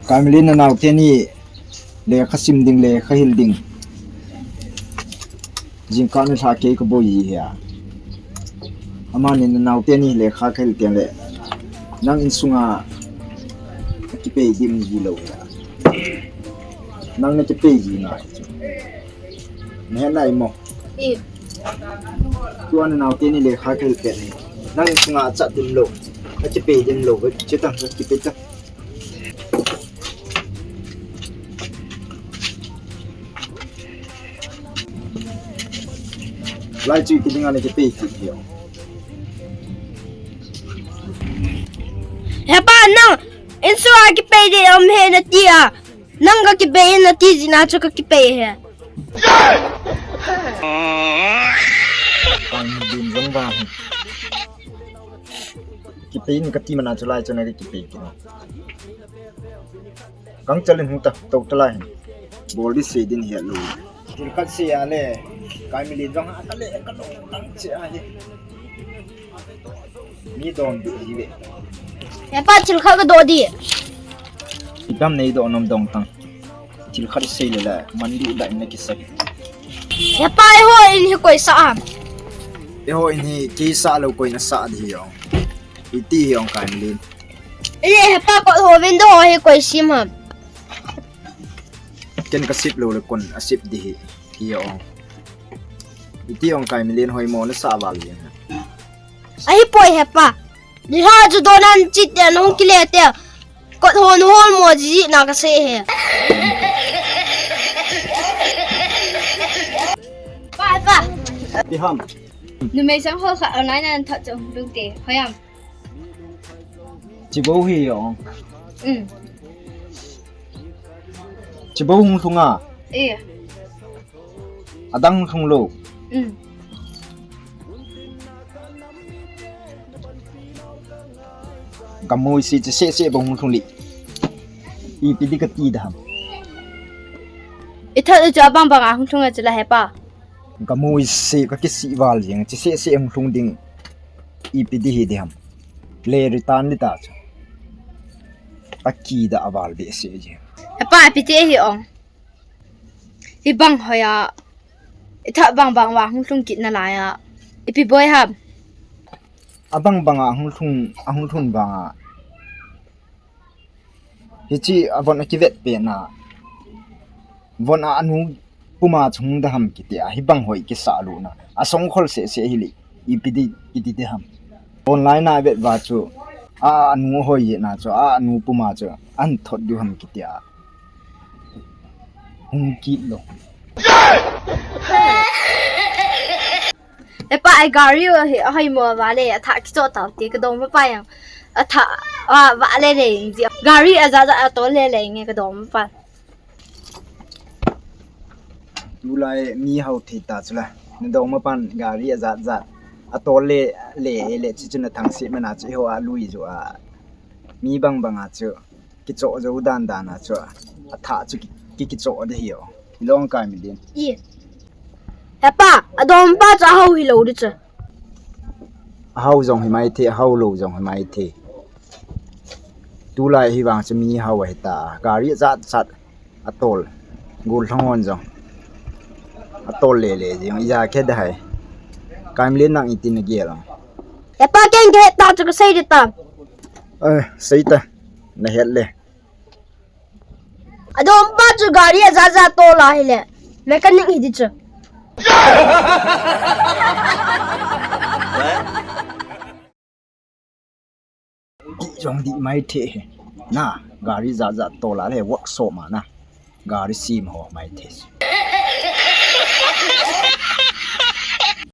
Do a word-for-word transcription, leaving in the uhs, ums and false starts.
Kaimilin, nanaote ni lekha sim ding, lekha hil ding. Jingkah ni lha kei kaboi ji hia. Amani nanaote ni lekha kahil teng le, nang insunga kipei dim ji lou hia. Nang nakipei ji ngai. Nahe nai mo. I. Tua nanaote ni lekha kahil pet ni. Nang insunga chat dim lou. Nakipei dim lou. Chutang, nakipei tang. Lai chu kiding a nakipei kit hio. Hepa, nang insunga kipei ding um he nati a. Nang kakipei nati jeh a chu kakipei he. Kaimilin jong vang. Kipei in kati mana chu lai chu nakipei kit. Kang chalin hung ta, tou ta lai hin. Bol di sei din het lou. Thil khat sei a le, Kaimilin jong a ka le, ka lo, kang sei a hi. Mi don di hi ve. Hepa, thil khat kadoh di. Idam nei doh nom dong tang. Thil khat sei le la, man di da in nakisei. Hepa, eiho in hi koi sa am? Eiho in hi kei sa lou koi na sa di hi jong. Iti hi jong Kaimilin. Ele hepa, kot ho window ho hi koi sim ham? Ken kasip lou le kon asip di hi. Hi jong. Iti jong Kaimilin, hoimo nasa val jeng. Ahipoi hepa. Nilhah chu don a nache te, nahung kile te. Kot ho nahol mo ji na kasei he. Pa, pa. Ipi ham? Numei sang ho khat online a nathot chu hung lhung te. Hoi am? Chibou hi jong. Um. Chibou hung lhung a? Eh. Adang hung lhung lou. Um. Gamui si che se se bou hung lhung li. Ipi di kati da ham? Ithot u chu abang bang a hung lhung a chu la hepa. Gamui si kakisih val jeng, che se se hung lhung ding. Ipi di hi di ham? Le return di ta chu. Kakida aval behseh jeng. Hepa, ipi ti hi ong. Hibang hoi a, ithah bang bang uva hung lhung kit nalai a, ipi boi ham? Abang bang a hung lhung, ahung lhun vang a. Hiche a von a kivet pen a. Von a anu puma chu hung da ham kiti a, hibang hoi kisa luna. Asong khol se se hili, ipi di, ipi di ham. Online a vet va chu, a anu hoi jeh na chu, a anu puma chu, an thot diu ham kiti a. Hung kit lou. Epa, ai gari hi, ahoi mo vale, athah kichoh tau te, kadong ma pa jong. Athah, a, vale le, ji. Gari aja ja, atol le le, nge kadong ma pa. Tulai mi hao thei ta chula. Nadong ma pan gari aja ja. Atol le, le, le, chu chu na thang si mana chu, ho a lui ju a. Mi bang bang a chu. Kichoh jou dan dan a chu, athah chu ki, ki, kichoh di hi o. Hilou Kaimilin. I. Hepa, adom pa chu ahao hilou di chu. Ahao jong hi mai thei, ahao lou jong hi mai thei. Tulai hi vang chu mi hao ahi ta. Gari jat jat atol. Gollhang hon jong. Atol le le jong. Ija khe da hai. Kaimilin nang iti na gel. Hepa, ken ke ta chu ka sei di ta. Eh, sei ta. Na het le. Adom pa chu gari aja ja tol a hile. Mechanic hi di chu. Di jong di mai thei he. Na, gari ja ja tol a le workshop ma na. Gari sim ho mai thei.